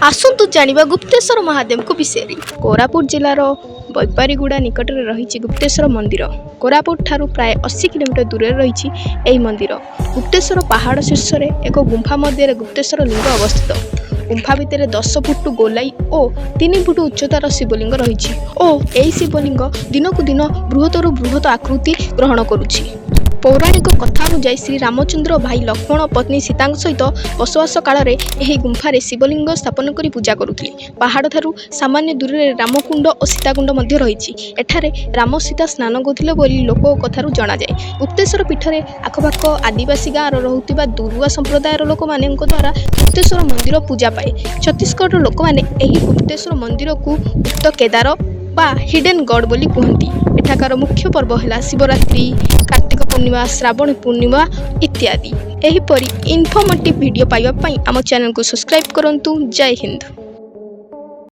ଆସନ୍ତୁ ଜାଣିବା ଗୁପ୍ତେଶ୍ୱର ମହାଦେବଙ୍କ ବିଷୟରେ। କୋରାପୁଟ ଜିଲ୍ଲାର ବୈପାରିଗୁଡ଼ା ନିକଟରେ ରହିଛି ଗୁପ୍ତେଶ୍ୱର ମନ୍ଦିର। କୋରାପୁଟ ଠାରୁ ପ୍ରାୟ 80 କିଲୋମିଟର ଦୂରରେ ରହିଛି ଏହି ମନ୍ଦିର। ଗୁପ୍ତେଶ୍ୱର ପାହାଡ଼ ଶୀର୍ଷରେ ଏକ ଗୁମ୍ଫା ମଧ୍ୟରେ ଗୁପ୍ତେଶ୍ୱର ଲିଙ୍ଗ ଅବସ୍ଥିତ। ଗୁମ୍ଫା ଭିତରେ 10 ଫୁଟ ଗୋଲାଇ ଓ 3 ଫୁଟ ଉଚ୍ଚତାର ଶିବଲିଙ୍ଗ ରହିଛି ଓ ଏହି ଶିବଲିଙ୍ଗ ଦିନକୁ ଦିନ ବୃହତ୍ତରୁ ବୃହତ ଆକୃତି ଗ୍ରହଣ କରୁଛି। ପୌରାଣିକ କଥା ଅନୁଯାୟୀ, ଶ୍ରୀ ରାମଚନ୍ଦ୍ର ଭାଇ ଲକ୍ଷ୍ମଣ, ପତ୍ନୀ ସୀତାଙ୍କ ସହିତ ବସବାସ କାଳରେ ଏହି ଗୁମ୍ଫାରେ ଶିବଲିଙ୍ଗ ସ୍ଥାପନ କରି ପୂଜା କରୁଥିଲେ। ପାହାଡ଼ଠାରୁ ସାମାନ୍ୟ ଦୂରରେ ରାମକୁଣ୍ଡ ଓ ସୀତାକୁଣ୍ଡ ମଧ୍ୟ ରହିଛି। ଏଠାରେ ରାମ ସୀତା ସ୍ନାନ କରୁଥିଲେ ବୋଲି ଲୋକ କଥାରୁ ଜଣାଯାଏ। ଗୁପ୍ତେଶ୍ୱର ପୀଠରେ ଆଖପାଖ ଆଦିବାସୀ ଗାଁର ରହୁଥିବା ଦୁରୁଆ ସମ୍ପ୍ରଦାୟର ଲୋକମାନଙ୍କ ଦ୍ୱାରା ଗୁପ୍ତେଶ୍ୱର ମନ୍ଦିର ପୂଜା ପାଏ। ଛତିଶଗଡ଼ର ଲୋକମାନେ ଏହି ଗୁପ୍ତେଶ୍ୱର ମନ୍ଦିରକୁ ଗୁପ୍ତ କେଦାର ବା ହିଡେନ୍ ଗଡ୍ ବୋଲି କୁହନ୍ତି। ଏଠାକାର ମୁଖ୍ୟ ପର୍ବ ହେଲା ଶିବରାତ୍ରି, କାର୍ତ୍ତିକ ପୂର୍ଣ୍ଣିମା, ଶ୍ରାବଣ ପୂର୍ଣ୍ଣିମା ଇତ୍ୟାଦି। ଏହିପରି ଇନଫର୍ମେଟିଭ୍ ଭିଡ଼ିଓ ପାଇବା ପାଇଁ ଆମ ଚ୍ୟାନେଲକୁ ସବସ୍କ୍ରାଇବ୍ କରନ୍ତୁ। ଜୟ ହିନ୍ଦ।